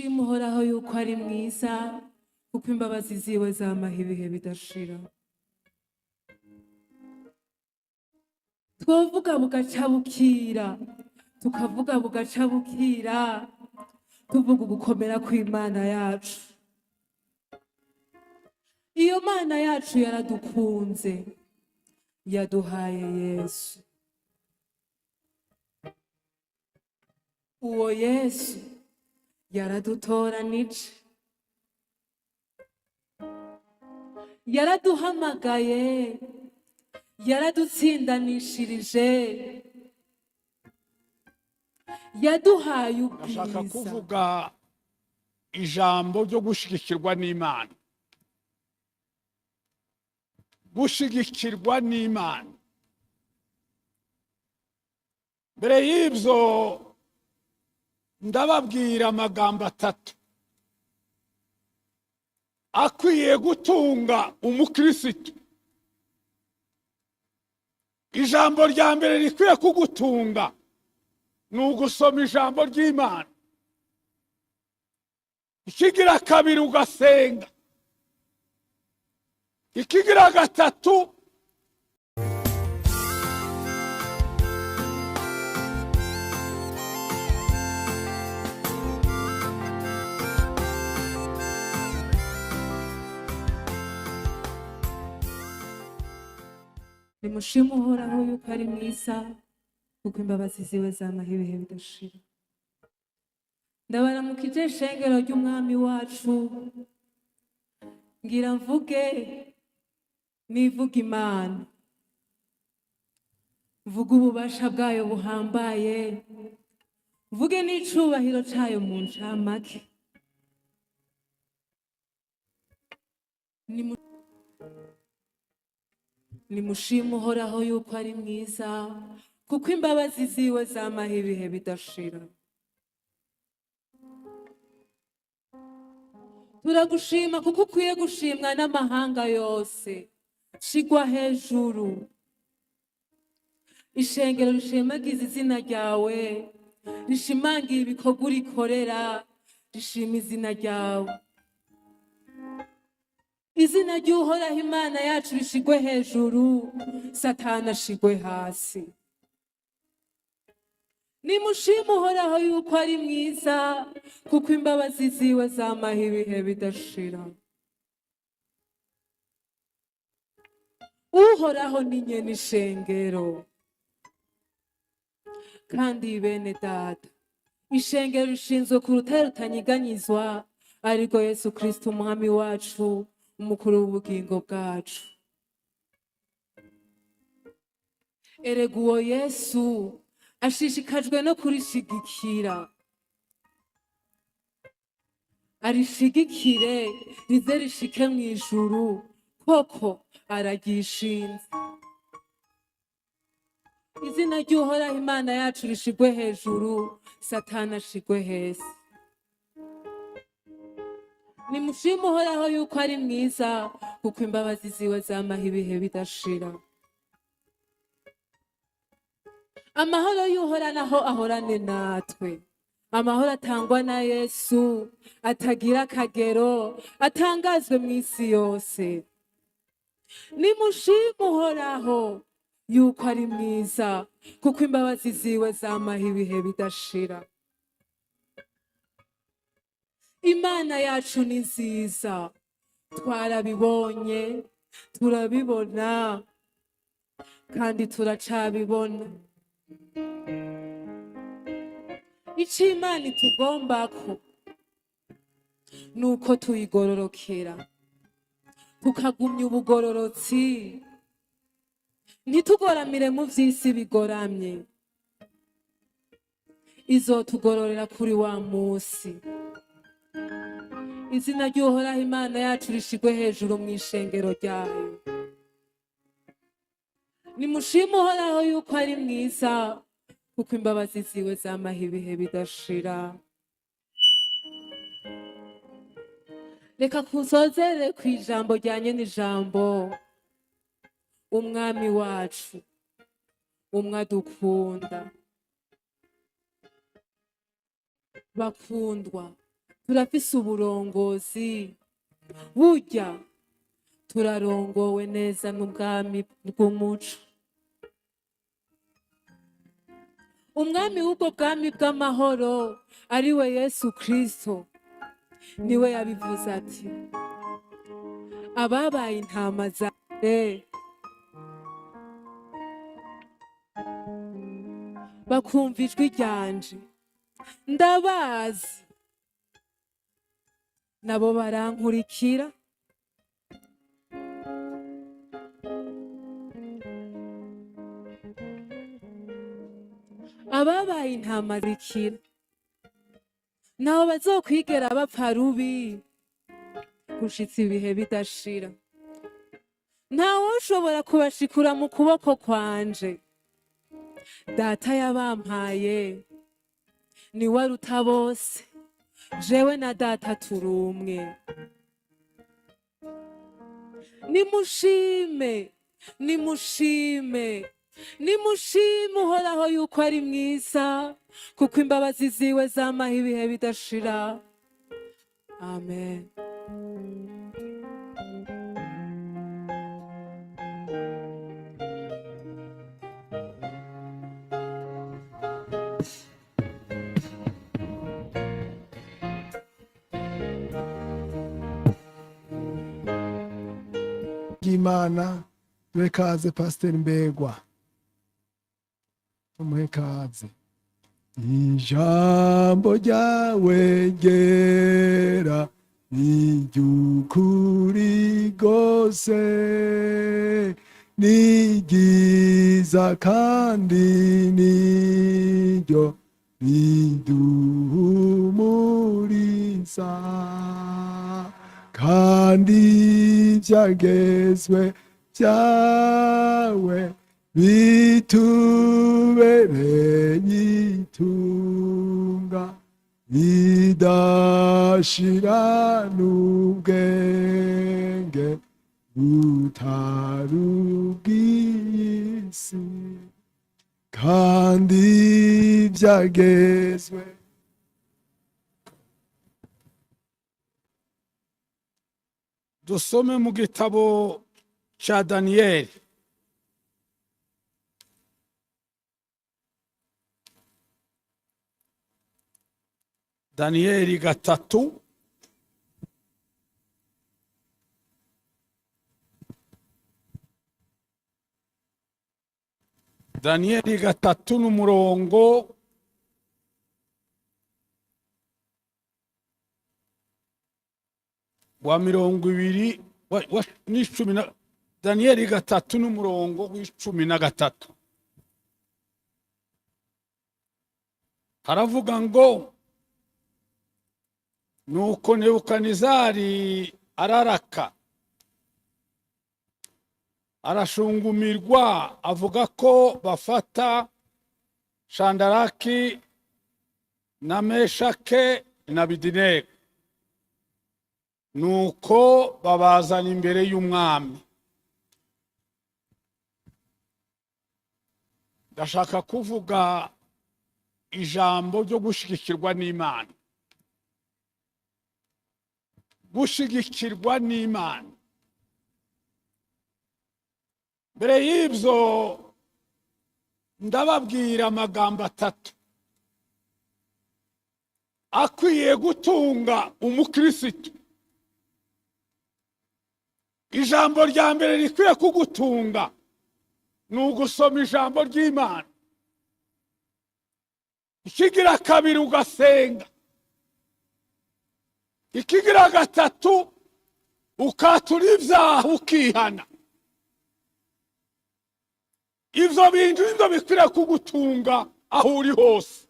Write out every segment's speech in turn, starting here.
Nimushime Uhoraho yuko ari mwiza, kuko imbabazi ziwe zamaho ibihe bidashira. Twovuga bugaca bukira, tukavuga bugaca bukira, tuvuga ugukomera kw'Imana yacu. Iyo Mana yacu yaradukunze, yaduhaye Yesu. Uwo Yesu yaradutoranije, yaraduhamagaye, yaradutsindanishirije, yaduhaye Ndashaka ubwiza. kuvuga ijambo ryo gushigikirwa n'Imana. Gushigikirwa n'Imana. Mbere y'ibyo ndababwira amagambo atatu akwiye gutunga umukristo. Ijambo rya mbere rikwiye kugutunga ni ugusoma ijambo ry'Imana. Ikigira kabiri ugasenga. Ikigira gatatu. Nimushime Uhoraho yuko ari mwiza, kuko imbabazi ziwe zamaho ibihe bidashira. Ndabaramukije ishengero ry'Umwami wacu, ngira mvuge nivuga Imana, mvuge ububasha bwayo buhambaye, mvuge n'icubahiro cayo mu ncamake. Nimushime Uhoraho yuko ari mwiza, kuko imbabazi ziwe zamaho ibihe bidashira. Turagushima kuko ukwiye gushimwa n'amahanga yose, shigwa hejuru. Ishengero rishemagiza izina ryawe, rishimangira ibikorwa urikorera, rishima izina ryawe. Izina ry'Uhoraho Imana yacu rishigwe hejuru, Satani ashigwe hasi. Nimushime Uhoraho yuko ari mwiza, kuko imbabazi ziwe zamaho ibihe bidashira. Uhoraho ni nyene ishengero, kandi bene data, ishengero rishinzwe ku rutare rutanyiganyizwa, ariko Yesu Kristo Umwami wacu, umukuru w'ubugingo bwacu. Erega uwo Yesu ashishikajwe no kurishigikira, arishigikire rize rishike mw'ijuru, koko araryishinze. Izina ry'Uhoraho Imana yacu rishigwe hejuru, Satani ashigwe hasi. Nimushime Uhoraho yuko ari mwiza, kuko imbabazi ziwe zamaho ibihe bidashira. Amahoro y'Uhoraho ahorane natwe, amahoro atangwa na Yesu atagira akagero, atangazwe mw'isi yose. Nimushime Uhoraho yuko ari mwiza, kuko imbabazi ziwe zamaho ibihe bidashira. Imana yacu ni nziza, twarabibonye, turabibona, kandi turacabibona. Ico Imana itugombako nuko tuyigororokera, tukagumya ubugororotsi, ntitugoramire mu vy'isi bigoramye. Izotugororera kuri wa musi. Izina ry'Uhoraho Imana yacu rishigwe hejuru mw'ishengero ryayo. Nimushime Uhoraho yuko ari mwiza, kuko imbabazi ziwe zamaho ibihe bidashira. Reka kusozere kw'ijambo rya nyene ijambo, Umwami wacu, umwe adukunda. Bakundwa, Turafise uburongozi. Burya turarongowe neza n'ubwami bw'umuco. Umwami w'ubwo bwami bw'amahoro ari we Yesu Kristo, niwe yabivuze ati: ababaye intama zanje bakumva ijwi ryanje, ndabazi, nabo barankurikira. Ababaye intama zikira ntaho bazokwigera bapfa rubi gushitsa ibihe bidashira. Ntawoshobora kubashikura mu kuboko kwanje. Data yabampaye niwe aruta bose, jewe na Data turi umwe. Nimushime, nimushime, nimushime Uhoraho yuko ari mwiza, kuko imbabazi ziwe zamaho ibihe bidashira. Amen. Ry'Imana, duhe kaze Pasiteri Mbegwa, tumuhe kaze. Ijambo ryawe ryera ni iry'ukuri rwose, ni ryiza kandi niryo riduhumuriza, kandi ibyagezwe byawe bitubereye itunga ridashira n'ubwenge butari ubw'isi, kandi byagezwe. Dusome mu gitabo cya Daniyeli, Daniyeli 3. Daniyeli 3 n'umurongo wa 20 n'icumi na Daniyeli 3 n'umurongo wa 13, haravuga ngo: nuko Nebukanezari araraka, arashungumirwa, avuga ko bafata Shandaraki na Meshake na Abedenego. Nuko babazana imbere y'umwami. Ndashaka kuvuga ijambo ryo gushigikirwa n'Imana, gushigikirwa n'Imana. Mbere y'ibyo ndababwira amagambo atatu akwiye gutunga umukirisitu. Ijambo rya mbere rikwiye kugutunga ni ugusoma ijambo ry'Imana. Ikigira kabiri, ugasenga. Ikigira gatatu, ukatura ibyaha, ukihana. Ibyo bintu nibyo bikwiriye kugutunga aho uri hose.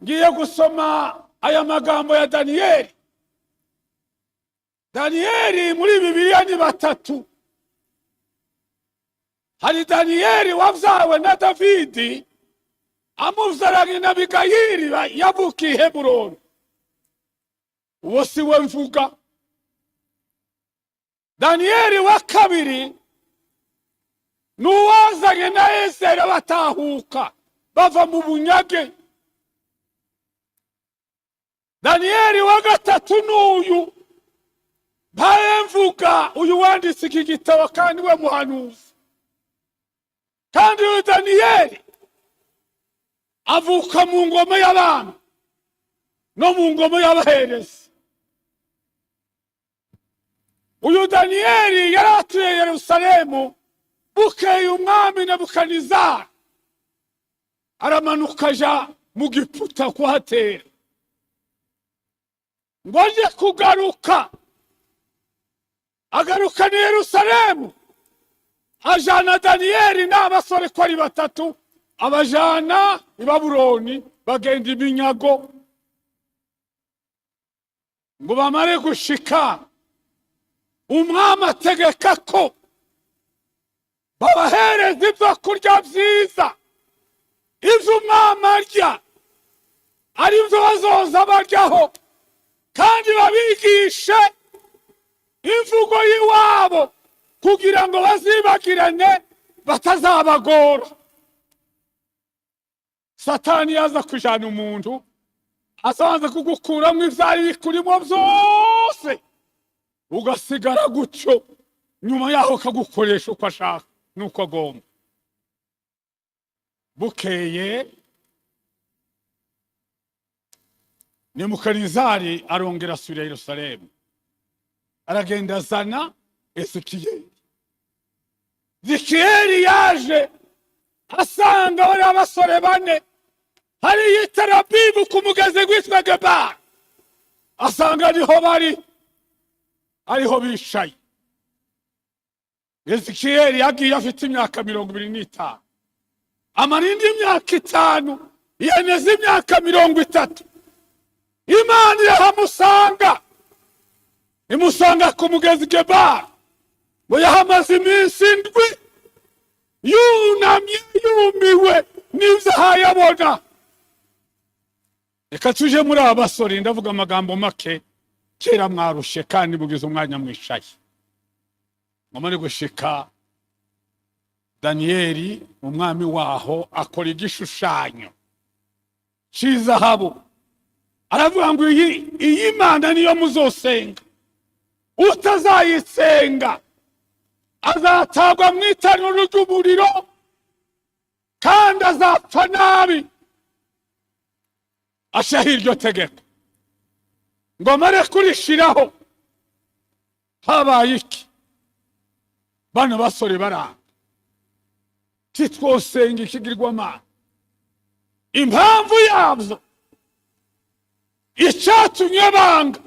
Ngiye gusoma aya magambo ya Daniyeli. Daniyeli muri Bibiliya ni batatu. Hari Daniyeli wabyawe na Davidi amubyaranye na Abigayili, yavukiye i Heburoni. Uwo si we mvuga. Daniyeli wa kabiri ni uwazanye na Ezera batahuka bava mu bunyage. Daniyeli wa gatatu n'uyu mpaye mvuga, uyu wanditse iki gitabo kandi we muhanuzi. Kandi uyu Daniyeli avuka mu ngoma y'abami no mu ngoma y'abaherezi. Uyu Daniyeli yari atuye Yerusalemu. Bukeye umwami Nebukanizari aramanuka aja mu Giputa kuhatera, ngo aje kugaruka, agarukana i Yerusalemu, ajana Daniyeli n'abasore ko ari batatu, abajana i Babuloni, bagenda iminyago. Ngo bamare gushika, umwami ategeka ko babahereza ibyo kurya byiza, ibyo umwami arya ari byo bazoza baryaho, kandi babigishe imvugo y'iwabo kugira ngo bazibagirane, batazabagora. Satani yaza kujana umuntu, azabanza kugukuramo ivyari bikurimo byose, ugasigara gutyo. Nyuma yaho akagukoresha uko ashaka n'uko agomba. Bukeye Nebukanizari arongera asubira Yerusalemu, aragenda azana Ezekiyeli. Ezekiyeli yaje asanga bariya basore bane hariya i Terabibu ku mugezi witwa Gebari, asanga ariho bari, ariho bicaye. Ezekiyeli yagiye afite imyaka 25, amara indi myaka 5, yemeza imyaka 30. Imana irahamusanga, imusanga ku mugezi Gebari. Ngo yahamaze iminsi 7 yunamye, yumiwe n'ibyo ahayabona. Reka tuje muri aba basore. Ndavuga amagambo make, kera mwarushe kandi mugize umwanya mwicaye. Ngo muri gushika, Daniyeli, umwami waho akora igishushanyo c'izahabu, aravuga ngo iyi mana niyo muzosenga, utazayisenga azatabwa mu itanura ry'umuriro kandi azapfa nabi. Ashaho iryo tegeko. Ngo amare kurishiraho, habaye iki? Bano basore baranga, titwosenga ikigirwamana. Impamvu yabyo, icyatumye banga,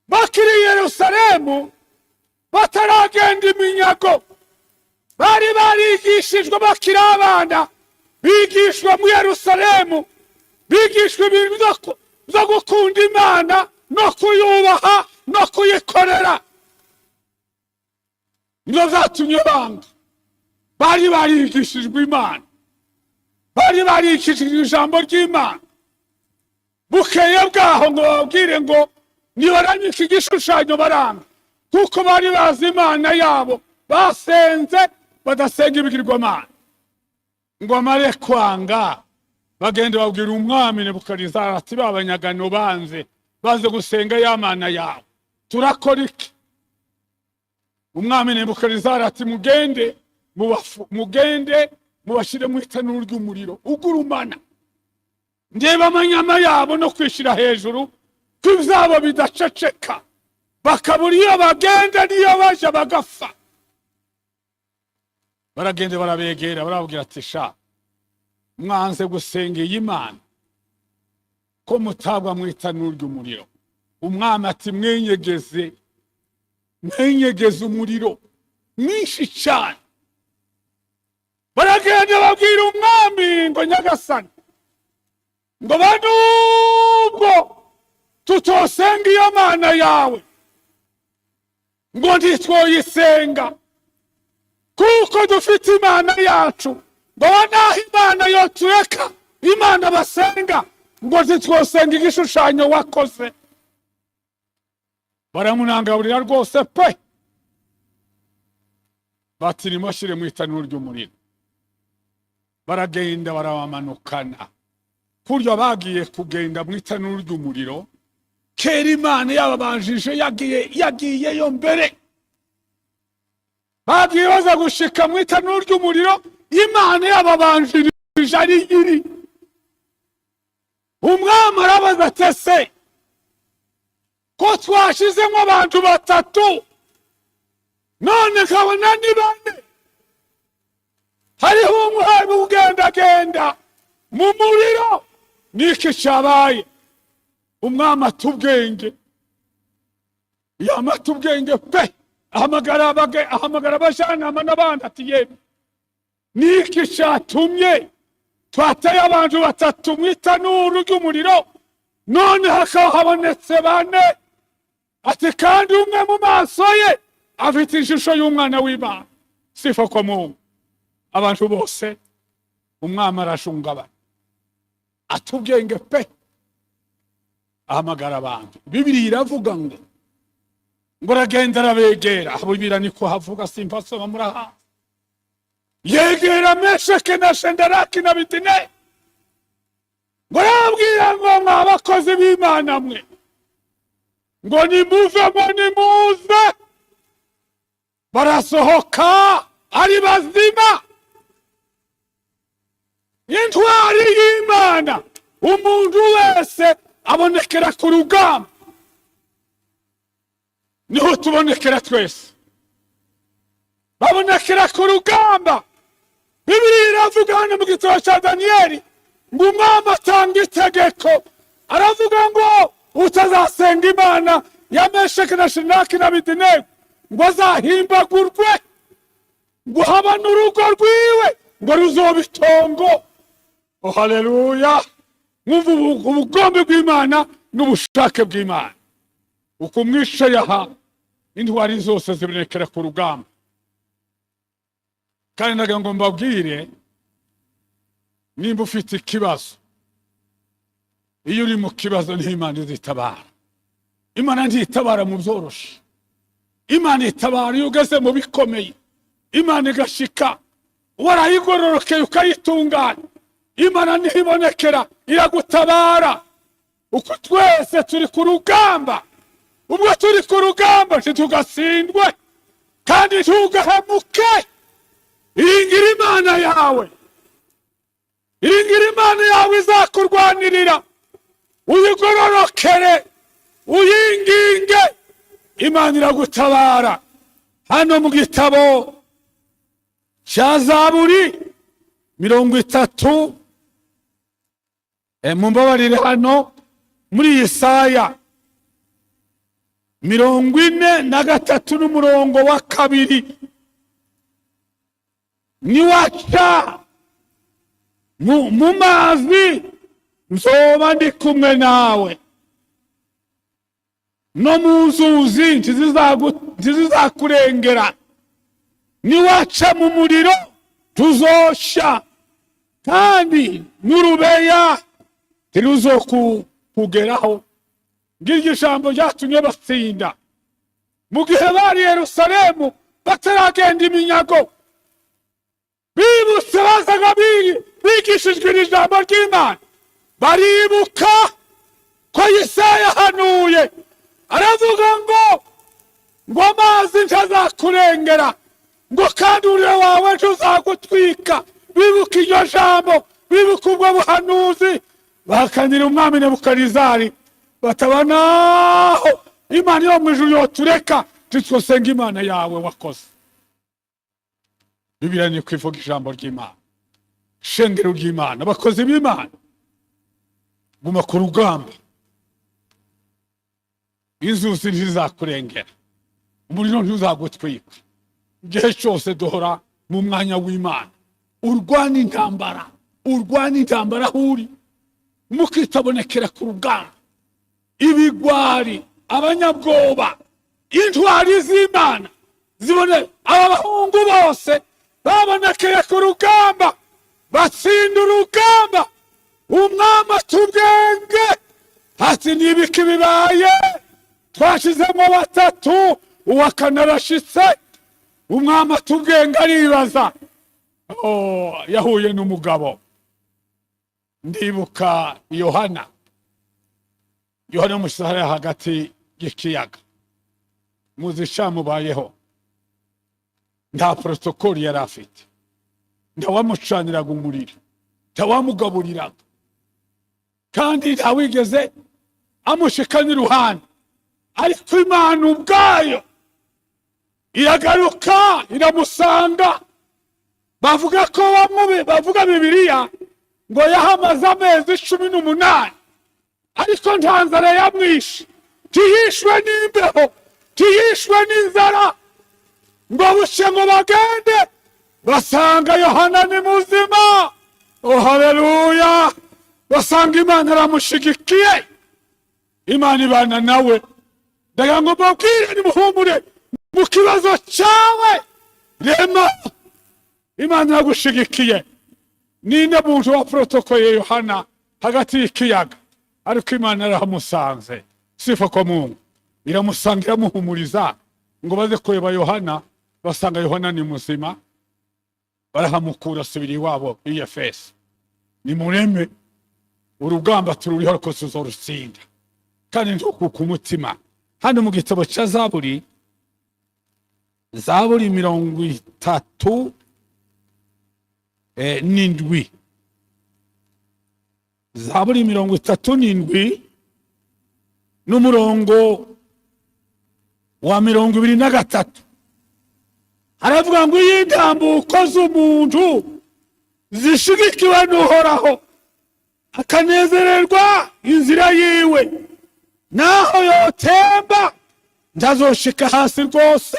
bakiri i Yerusalemu bataragenda iminyago, bari barigishijwe bakiri abana, bigishwa mu Yerusalemu, bigishwa ibintu byo gukunda Imana no kuyubaha no kuyikorera. Nibyo byatumye banga. Bari barigishijwe Imana, bari barigishijwe ijambo ry'Imana. Bukeye bwaho ngo bababwire ngo nibaramye iki gishushanyo, baranga, kuko bari bazi Imana yabo basenze, badasenga ibigirwamana. Ngo amare kwanga, bagenda babwira umwami Nebukadinezari ati: "Babanyagano banze, baze gusenga ya mana yawe, turakora iki?" Umwami Nebukadinezari ati: "Mugende mugende mubashyire mu itanuru ry'umuriro ugurumana, ndeba amanyama yabo no kwishyira hejuru ko ibyabo bidaceceka, bakabura iyo bagenda n'iyo baje, bagapfa." Baragenda barabegera, barababwira ati: "Sha, mwanze gusenga iyi mana, ko mutabwa mu itanuru ry'umuriro?" Umwami ati: "Mwenyegeze, mwenyegeze umuriro mwinshi cyane." Baragenda babwira umwami ngo: "Nyagasani," ngo, "banubwo tutosenga iyo mana yawe," ngo, "ntitwoyisenga kuko dufite Imana yacu," ngo, "naho Imana yotureka Imana basenga," ngo, "ntitwosenga igishushanyo wakoze." Baramunangaburira rwose pe, bati: "Nimushyire mu itanuru ry'umuriro." Baragenda barabamanukana. Kurya bagiye kugenda mu itanuru ry'umuriro, kera Imana yababanjije, yagiyeyo mbere. Bagiye baza gushika mu itanuru ry'umuriro, Imana yababanjirije ari iri. Umwami arabaza ati: "Ese ko twashizemo abantu batatu, none nkabona ni bane, hariho umwami ugendagenda mu muriro, niki cyabaye?" Umwami atubwenge, yama atubwenge pe. Ahamagara abajyanama n'abandi ati: "Yemwe, niki cyatumye twateye abantu batatu mu itanuru ry'umuriro, none hakaba habonetse bane?" Ati: "Kandi umwe mu maso ye afite ishusho y'umwana w'Imana." Sifa kwa Mungu. Abantu bose, umwami arashungabana, atubwenge pe. Ahamagara abantu. Bibiri iravuga ngo aragenda arabegera. Bibiri niko havuga, simpasoma, murahazi. Yegera Mesheke na Shendaraki na Bitine, ngo arababwira ngo: "Mwa bakozi b'Imana mwe," ngo, "nimuvemo, nimuze." Barasohoka ari bazima. Intwari y'Imana, umuntu wese abonekera ku rugamba, niho tubonekera twese. Babonekera ku rugamba. Bibiliya iravuga hano mu gitabo cya Daniyeli ngo umwami atanga itegeko, aravuga ngo utazasenga Imana ya Mesheki na Shinaki na Abedenego ngo azahimbagurwe, ngo haba n'urugo rwiwe ngo ruzoba itongo. Oh, haleluya! Mwumva ubugombe bw'Imana n'ubushake bw'Imana uko mwicaye aha. Intwari zose zibonekera ku rugamba. Kandi ndagira ngo mbabwire, nimba ufite ikibazo, iyo uri mu kibazo niho Imana izitabara. Imana ntitabara mu byoroshe, Imana itabara iyo ugeze mu bikomeye. Imana igashika warayigororokeye, ukayitunganya, Imana niho ibonekera, iragutabara. Uko twese turi ku rugamba, ubwo turi ku rugamba ntitugatsindwe kandi ntugahemuke. Iringira Imana yawe, iringira Imana yawe izakurwanirira. Uyigororokere, uyinginge, Imana iragutabara. Hano mu gitabo cya Zaburi 30, mumbabarire, hano muri Yesaya 43 n'umurongo wa 2: "Niwaca mu mazi, nzoba ndi kumwe nawe, no mu nzuzi ntizizakurengera. Niwaca mu muriro tuzosha, kandi n'urubeya ntiruzokugeraho." Ngiryo ijambo ryatumye batsinda mu gihe bari Yerusalemu bataragenda iminyago. Bibutse, bazaga bigishijwe iri jambo ry'Imana, baribuka ko Yesaya yahanuye, aravuga ngo amazi ntazakurengera, ngo kandi umuriro wawe ntuzagutwika. Bibuka iryo jambo, bibuka ubwo buhanuzi, bahakanira umwami Nebukadinezari, bataba naho Imana yo mu ijuru yotureka, titwosenga Imana yawe wakoze. Bibiliya ni kwivuga ijambo ry'Imana. Shengero ry'Imana, abakozi b'Imana, guma ku rugamba. Inzuzi ntizakurengera, umuriro ntuzagutwika. Igihe cyose duhora mu mwanya w'Imana, urwana intambara, urwana intambara aho uri, mukitabonekera ku rugamba. Ibigwari, abanyabwoba, intwari z'Imana zibone. Aba bahungu bose babonekeye ku rugamba, batsinda urugamba. Umwami atubwenge ati: "Nibiki bibaye? Twashizemo batatu, uwa kane arashitse." Umwami atubwenge, aribaza. Oh, yahuye n'umugabo. Ndibuka Yohana, Yohana musahara hagati y'ikiyaga, muzi icamubayeho. Nta protokoli yari afite, ntawamucaniraga umuriro, ntawamugaburiraga, kandi ntawigeze amushikana iruhande. Ariko Imana ubwayo iragaruka iramusanga. Bavuga ko bamwe bavuga Bibiliya ngo yahamaze amezi 18, ariko nta nzara yamwishe, ntiyishwe n'imbeho, ntiyishwe n'inzara. Ngo buce ngo bagende, basanga Yohana ni muzima. Oh, haleluya! Basanga Imana aramushigikiye, Imana ibana nawe. Ndagira ngo mbabwire, nimuhumure mu kibazo cyawe, rema, Imana iragushigikiye. Ninde muntu wa protokoye Yohana hagati y'ikiyaga? Ariko Imana yarahamusanze. Sifa kwa Mungu. Iramusanga, iramuhumuriza. Ngo baze kureba Yohana, basanga Yohana ni muzima, barahamukura, asubira iwabo i Efeso. Nimureme, urugamba tururiho, ariko tuzorutsinda, kandi ntukuke umutima. Hano mu gitabo cya Zaburi, Zaburi 37, Zaburi 37 n'umurongo wa 23, haravuga ngo: "Iyo intambuko z'umuntu zishigikiwe n'Uhoraho, akanezererwa inzira yiwe, naho yotemba ntazoshika hasi rwose,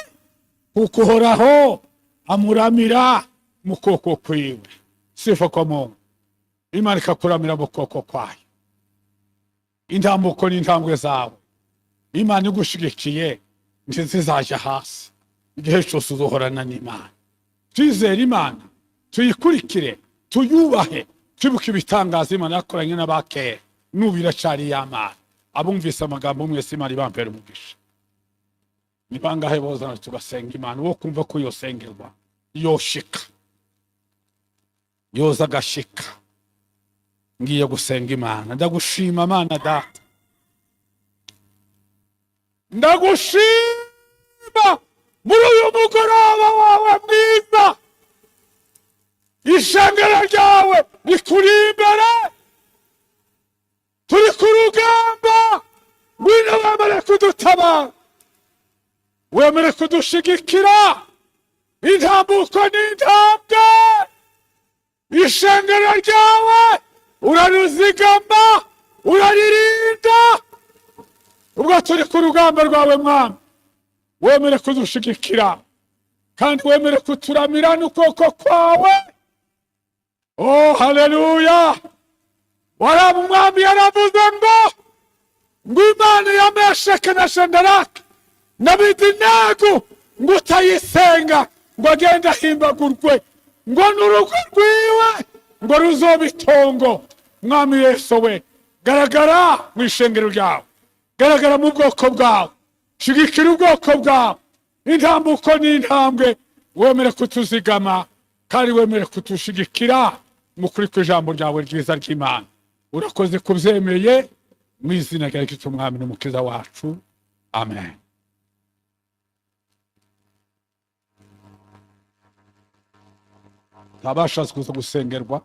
kuko Uhoraho amuramira mu kuboko kwiwe." Sifa kwa Mungu. Imana ikakuramira mu kuboko kwayo. Intambuko n'intambwe zawe Imana igushigikiye ntizizaja hasi. Igihe cyose uzohorana n'Imana. Twizere Imana, tuyikurikire, tuyubahe, twibuke ibitangaza Imana yakoranye n'abakera, n'ubu iracari y'Amana. Abumvise amagambo mwese, Imana ibampera umugisha. Ni bangahe bozana tugasenga Imana? Uwo kumva ko yosengerwa yoshika, yoza agashika. Ngiye gusenga Imana. Ndagushima Mana Data, ndagushima muri uyu mugoroba wawe mwiza. Ishengero ryawe rikuri imbere, turi ku rugamba. Ngwino wemere kudutabara, wemere kudushigikira. Intambuko n'intambwe, ishengero ryawe uraruzigama, uraririnda. Ubwo turi ku rugamba rwawe, Mwami, wemere kudushigikira kandi wemere kuturamira n'ukuboko kwawe. Oh, haleluya! Waraba umwami yaravuze ngo Imana ya Mesheke na Shandaraka na Abedenego, ngo utayisenga ngo agende ahimbagurwe, ngo n'urugo rwiwe ngo ruzoba itongo. Mwami Yesu we, garagara mu ishengero ryawe, garagara mu bwoko bwawe, shigikira ubwoko bwawe. Intambuko n'intambwe, wemere kutuzigama kandi wemere kutushigikira mu kuri kw'ijambo ryawe ryiza ry'Imana. Urakoze kubyemeye, mu izina rya Kristo Umwami n'Umukiza wacu, amen. Ntabashatse kuza gusengerwa.